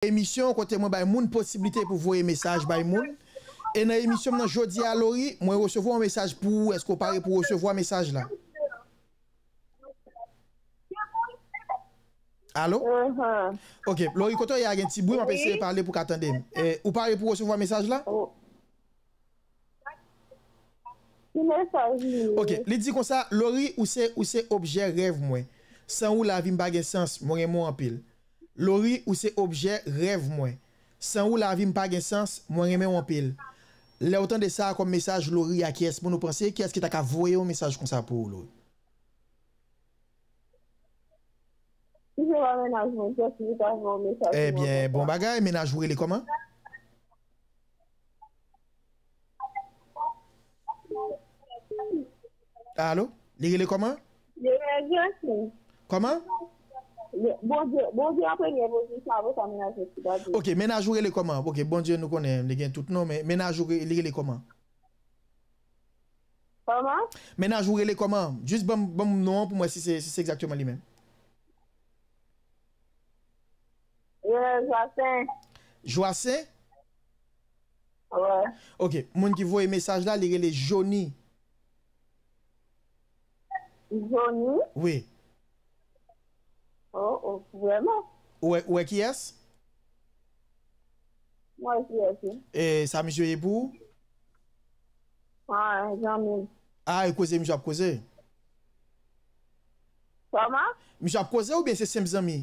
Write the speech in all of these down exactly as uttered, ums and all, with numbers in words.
emisyon kote mwen bay moun posiblite pou voye mesaj bay moun. E nan emisyon m nan jodi a, Lori, mwen resevwa yon mesaj pou ou. Èske w pare pou resevwa mesaj la? Alo? Ok, Lori, kote w ye a gen ti bri, m ap eseye pale pou w ka tande m. E, ou pare pou resevwa mesaj la? Ki mesaj li ye? Ok, li di konsa, Lori, ou se, ou se objè rèv mwen. San ou lavi m pa gen sans, mwen renmen w anpil. Lori, ou se objè rèv mwen. San ou lavi m pa gen sans, mwen renmen w anpil. Lè w tande sa a kòm mesaj Lori a, kiyès moun ou panse, kiyès ki ta ka voye yon mesaj konsa pou ou, Lori? Si se pa mennaj mwen, kiyès ki ta voye yon mesaj pou mwen konsa? Ebyen, bon bagay, mennaj ou rele kòman? Alo? Li rele kòman? Li rele Jacqueline. Kòman? Bondye, Bondye an premye pozisyon, apre sa mennaj mwen ki ta di. Ok, mennaj ou rele kòman? Ok, Bondye nou konnen, li gen tout non, men mennaj ou re-, li rele kòman? Kòman? Mennaj ou rele kòman? Jis ban m, ban m non an pou m wè si se, si se egzakteman li menm. Li rele Joasen. Joasen? Wi. Ok, moun ki voye mesaj la, li rele Joni. Joni? Wi. Oh, oh, vrèman? Ou wè, ou wè kiyès? Mwen wè kiyès, wi. E sa misye ye pou ou? Ah, zanmi m. Ah, e koze misye ap koze? Kòman? Misye ap koze oubyen se senp zanmi?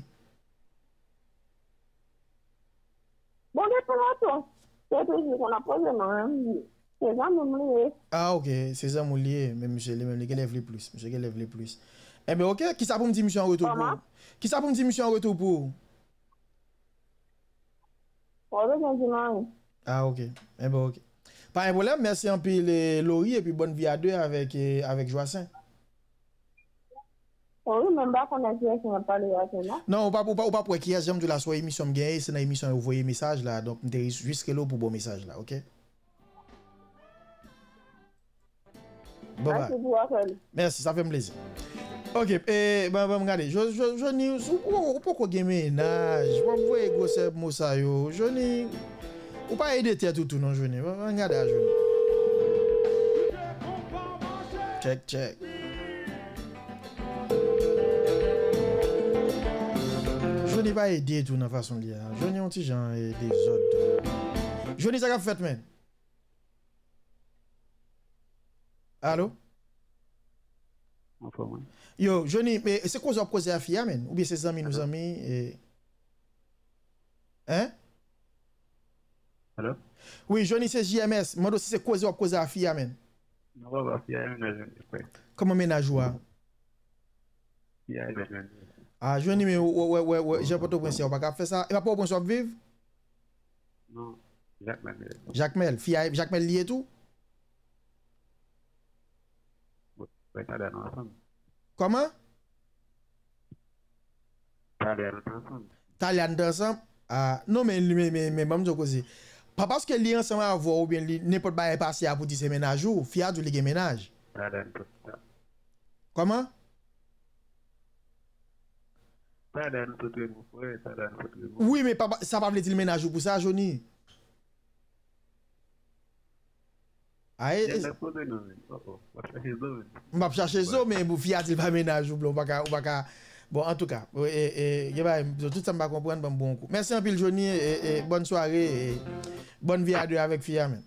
Bon, depi lontan, se toujou konn ap koze mwen menm. Se zanmi m li ye. Ah, ok, se zanmi w li ye, men misye li menm, li genlè vle plis. Misye genlè vle plis. Enben, ok, kisa pou m di misye an retou pou ou? Kisa pou m di misye an retou pou ou? Ou pa bezwen di m anyen. Ah, ok. Enben, ok. Pa gen pwoblèm, mèsi anpil, eh, Lori, epi bòn vi a de avèk, eh, avèk Joasen. Wi, men m pa konnen kiyès mwen ap pale avè non. Non, ou pa, ou pa, ou pa wè kiyès, jan m di w la, se yon emisyon m genyen, se nan emisyon yo voye mesaj la, donk m te jis rele w pou bon mesaj la, ok? Bon, mèsi pou apèl. Mèsi, sa fè m plezi. Ok, e, ban, ban m gade. Jo-, Jo-, Joni, ou, ou, ou poko gen mennaj, w ap voye gwosè mo sa yo. Joni, ou pa ede tèt ou tou non, Joni. Ban, ban m gade a Joni. Tchèk, tchèk. Joni pa ede tou nan fason l ye a. Joni yon ti jan, e, dezòd tou. Joni, sa k ap fèt, menn? Alo? Anfòm, wi. Yo, Joni, men se koze w ap koze a fi a, menn? Oubyen se zanmi nou zanmi? E, Hein? Alo? Wi, Joni, se J M S. Mande w si se koze w ap koze a fi a, menn. Non, papa, fi a gen mennaj, frè. Kòman mennaj ou a? Fi a gen mennaj. Ah, Joni, men w, w, w, w, jan Pòtoprens ye, ou pa ka fè sa. E pa Pòtoprens w ap viv? Non, Jakmèl. Jakmèl. Fi a, Jakmèl li ye tou? Wi, talè a nou ansanm. Kòman? Talè a nou te ansanm. Talè a nou te ansanm? Ah, non, men, men, men, men, ban m di w koze. Pa paske li ansanm avè w oubyen li, nenpòt bagay pase a pou di se mennaj ou, fi a di w li gen mennaj. Talè a nou te ansanm. Kòman? Talè a nou te ansanm, frè, talè a nou te ansanm. Wi, men pa, sa pa vle di l mennaj ou pou sa, Joni. Ay, e, m p ap chache zo, men pou fi a di l pa mennaj ou, blan, ou pa ka, ou pa ka. Bon, antouka, e, e, gen bagay, tout sa m pa konprann, ban m bon kou. Mèsi anpil, Joni, e, e, bòn sware, e, bòn vi a de avèk fi a, menn.